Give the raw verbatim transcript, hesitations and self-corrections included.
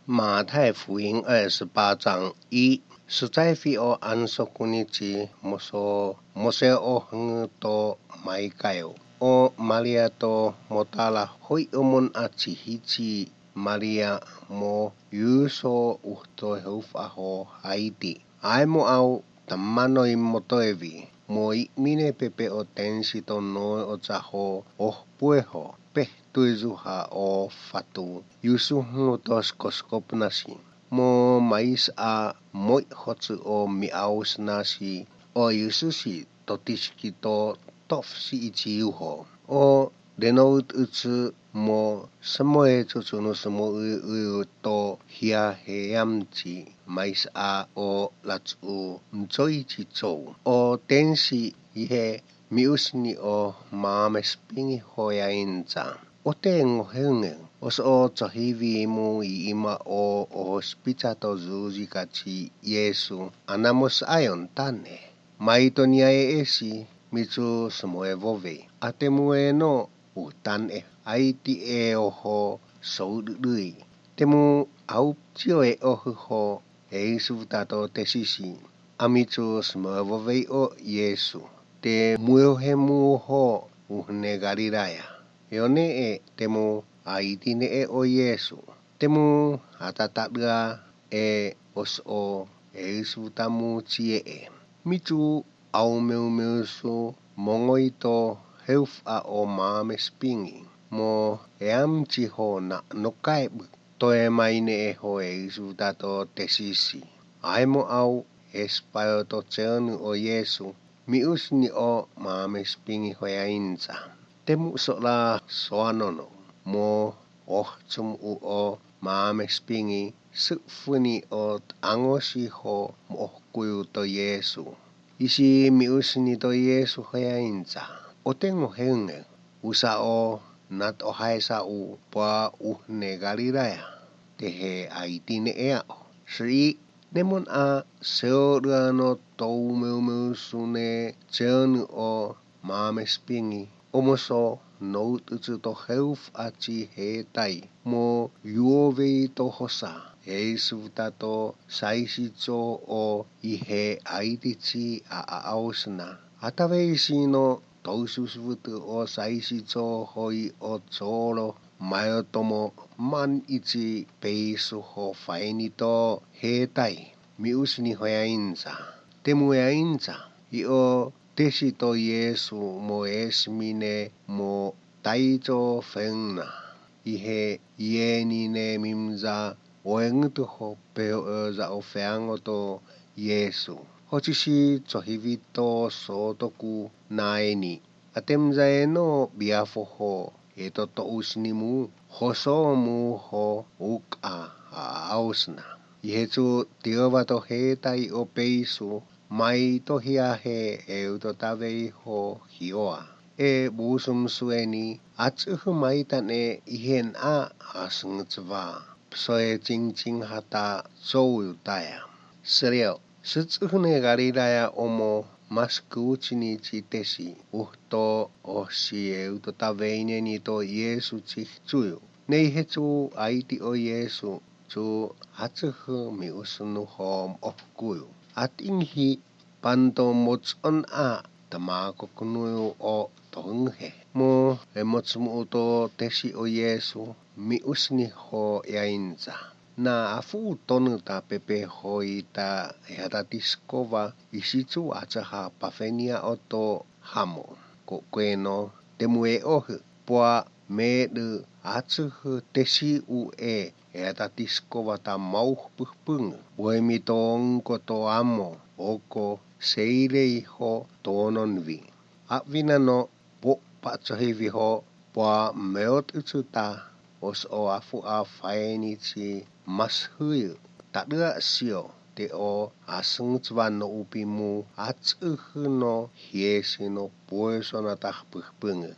Mātai Fuing e Sepātang i Sutaifi ʻo ʻAnisokunici, Moso, Mose ʻo Hungu to Maikaio, ʻo Malia to Motala, Hoʻi ʻo Mon ʻa Tihiti, Malia mo Iuso ʻUhto Heufaʻaho Haiti. ʻAi mo au Tamano i Motoevi, mo i mine pepe ʻo Tensi to Noe ʻo Taho ʻo Pueho, pe Tuizuha ʻo Fatu, Iusu Hungu to Skoskopnasi, mo Maisa ʻa Moihotu ʻo Miʻausnasi, ʻo Iususi to Tisikito Tofsi i Tiuho, ʻo Denout Utu mo Samoe Tutunusu mo Uiuto Hia he Amti, Maisa ʻa ʻo Latu Mtoiti Tou, ʻo Tensi ʻi he Miʻusini ʻo Māmesipingi Hoeainta. ʻO te ngoheunge, ʻo soʻo tohivi mu i ima ʻo ʻo Hosipita to Zuzikati Iesu, ʻAna mo Saion Tane. Mai toni ai ʻesi, Mitu Samoe Vovei. ʻA te mu e no, u tan e aiti e oho soududui. Te mu au tio e ohu ho e isu tato te sisi. ʻA Mitu Samoe Vovei ʻo Iesu. Te mu e ohe mu ho uhne Galilaia. E one e te mu aiti ne e ʻo Iesu. Te mu atatadua e oso e isu tamu tie e. Mitu au meumeusu mongoito heufa ʻo Māmesipingi, mo e amti ho na no kaebu, toe mai ne e ho e isu tato te sisi. ʻAi mo au e spaio to teonu ʻo Iesu, Miʻusini ʻo Māmesipingi Hoeainta. Te mu sola soanono, mo ʻohtumu ʻo Māmesipingi, sufuni ʻo angosi ho mo ʻohkuiu to Iesu. ʻIsi Miʻusini to Iesu Hoeainta. ʻO te ngoheunge, usa ʻo nat ʻo haesa u pua uhne Galilaia. Te he aiti ne e aʻo. Sri, ne mon a seoruano tou meumeusu ne teonu ʻo Māmesipingi, ʻo moso nou tutu to heufa ʻati he tai, mo iuovei to hosa, e isu tato saisi to ʻo ʻi he aititi ʻa ʻAusina. ʻAtavei sino tou susuvutu ʻo saisi to hoi ʻo tolo, mai ʻo tomo man iti peisu ho fainito he tai, Miʻusini Hoeainta. Te mu e ainta, ʻi ʻo tesi to Iesu mo e simine mo taito fengna. ʻI he ieni ne mimza ʻo e ngutu ho peo ʻo za ʻo feango to Iesu. Ho tisi to hivito so toku naeni. ʻA te mza e no biafo ho e to to usini mu, ho so mu ho uka ʻa ʻAusina. ʻI he tu tiova to he tai ʻo peisu, mai to hia he e uto tavei ho hioa. E busum sueni, ʻa tuhu mai tane ʻi he na ʻa sungutava. So e ting ting hata so u taia. Seleo, sutuhune Galilaia ʻo mo maskuutini ti tesi, ʻuhto ʻo si e uto taveine ni to Iesu ti tuyu. Nei he tu aiti ʻo Iesu, tu ʻa tuhu Miʻusunu ho ʻohkuiu. ʻAtingi hi panto moton a tamako kunuiu ʻo tohunguhe. Mo e motumu to tesi ʻo Iesu, Miʻusini Hoeainta. Na afu tonu ta pepe hoi ta e hata tisikova ʻi situ ʻa taha pafenia ʻo to hamo. Ko kueno te mu e ohu, pua medu ʻa tuhu tesi u e e ata tisikova ta mau puhpungu. Ue mi to ngko to amo, ʻo ko seilei ho to nonvi. ʻAvina no po pa tohivi ho pua meot utu ta ʻo so afu ʻa faini ti mashui. Taʻua sio te ʻo ʻa sungutuva no upi mu ʻa tuhu no hiesi no pue sona ta puhpungu.